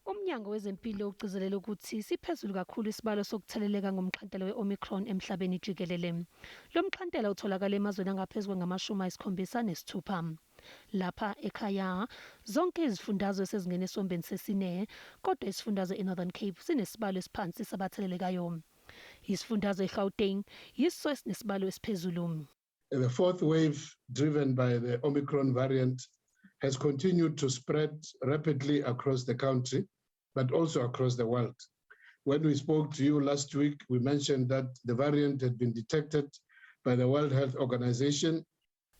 Umnyango wezempilo ugcizelela ukuthi siphezulu kakhulu isibalo sokutheleleka ngomxhantela we-Omicron emhlabeni jikelele. Lo mxhantela utholakala emazweni angaphezu kwangama-76. Lapha ekhaya, zonke izifundazwe sezingene esiwombeni sesine, kodwa isifundazwe iNorthern Cape sinesibalo esiphansi sabathelelekayo. Isifundazwe iGauteng yiso esinesibalo esiphezulu. The fourth wave, driven by the Omicron variant, has continued to spread rapidly across the country, but also across the world. When we spoke to you last week, we mentioned that the variant had been detected by the World Health Organization.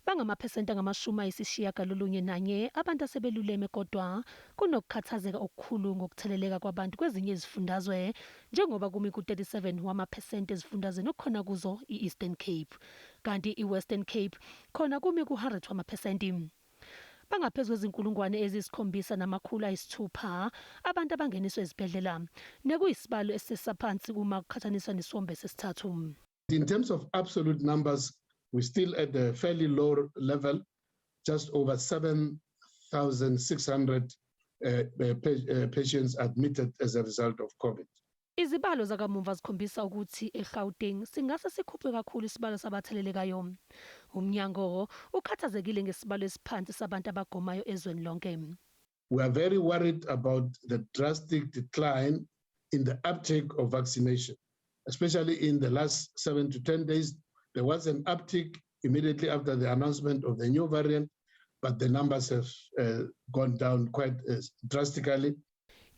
Bangamaphesenti angama-91 abantu asebeluleme, kodwa kunokukhathazeka okukhulu ngokutheleleka kwabantu kwezinye izifundazwe, njengoba kumi ku-37 wamaphesenti ezifundazweni okukhona kuzo i-Eastern Cape, kanti i-Western Cape khona kumi ku-100 wamaphesenti. Bangaphezu kwezinkulungwane eziyisi-7 600 abantu abangeniswe ezibhedlela, nekuyisibalo esisaphansi uma kuqhathaniswa nesiwombe sesithathu. In terms of absolute numbers, we're still at a fairly low level, just over 7,600 patients admitted as a result of COVID. Izibalo zakamumva zikhombisa ukuthi eGauteng singase sikhuphe kakhulu isibalo sabathelelekayo. Umnyango ukhathazekile ngesibalo esiphansi sabantu abagomayo ezweni lonke. We are very worried about the drastic decline in the uptake of vaccination, especially in the last 7 to 10 days. There was an uptick immediately after the announcement of the new variant, but the numbers have gone down quite drastically.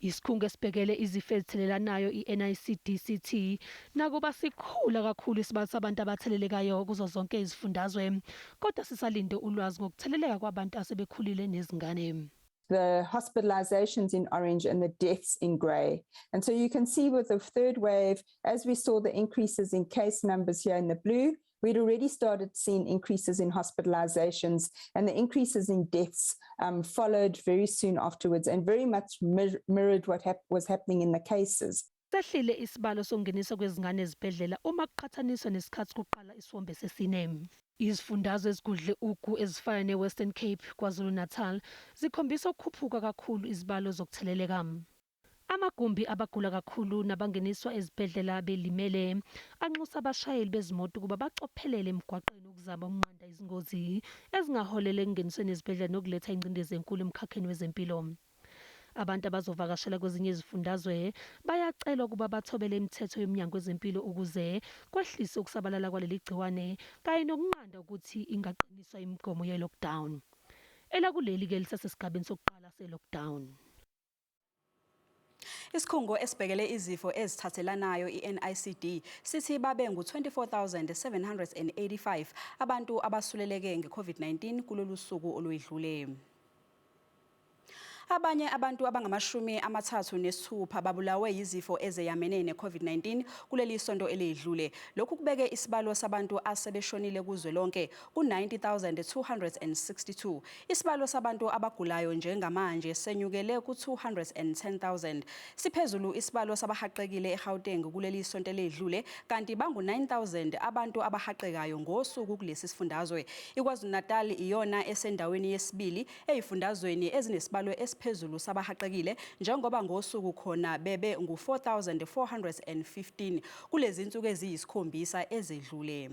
Isikhungo esibhekele izifo ezithelelanayo i-NICD nakuba sikhula kakhulu isibalo sabantu abathelelekayo kuzo zonke izifundazwe, kodwa sisalinde ulwazi ngokutheleleka kwabantu asebekhulile nezingane. The hospitalizations in orange and the deaths in gray. And so you can see with the third wave, as we saw the increases in case numbers here in the blue, we'd already started seeing increases in hospitalizations, and the increases in deaths followed very soon afterwards and very much mirrored what was happening in the cases. Sehlile isibalo sokungeniswa kwezingane ezibhedlela uma kuqhathaniswa nesikhathi kuqala isiwombe sesine. Izifundazwe ezigudle ugu ezifana neWestern Cape, KwaZulu-Natal zikhombisa ukukhuphuka kakhulu izibalo zokutheleleka. Amagumbi abagula kakhulu nabangeniswa ezibhedlela belimele anxusa abashayeli bezimoto ukuba bacophelele emgwaqeni ukuzama ukunqanda izingozi ezingaholela ekungenisweni ezibhedlela nokuletha ingcindezi enkulu emkhakheni wezempilo. Abantu abazovakashela kwezinye izifundazwe bayacelwa ukuba bathobele imithetho yomnyango wezempilo ukuze kwehliswe ukusabalala kwaleli gciwane kanye nokunqanda ukuthi ingaqiniswa imigomo ye-lockdown. Elakuleli-ke lisasesigabeni sokuqala se-lockdown. Isikhungo esibhekele izifo ezithathelanayo i-NICD sithi babe ngu-24,785 abantu abasuleleke nge-COVID-19 kulolu suku olwedlule. Abanye abantu abangama-36 babulawe yizifo ezeyamene ne-COVID-19 kuleli sonto elidlule. Lokhu kubeke isibalo sabantu asebeshonile kuzwelonke ku-90,262. Isibalo sabantu abagulayo njengamanje senyukele ku-210,000. Siphezulu isibalo sabahaqekile eGauteng kuleli sonto elidlule, kanti bangu-9,000 abantu abahaqekayo ngosuku kulesi sifundazwe. IKwaZulu-Natal iyona esendaweni yesibili ezifundazweni ezinesibalo esiphezulu sabahaqekile, njengoba ngosuku khona bebe ngu-4415 kulezi nsuku eziyisikhombisa ezedlule.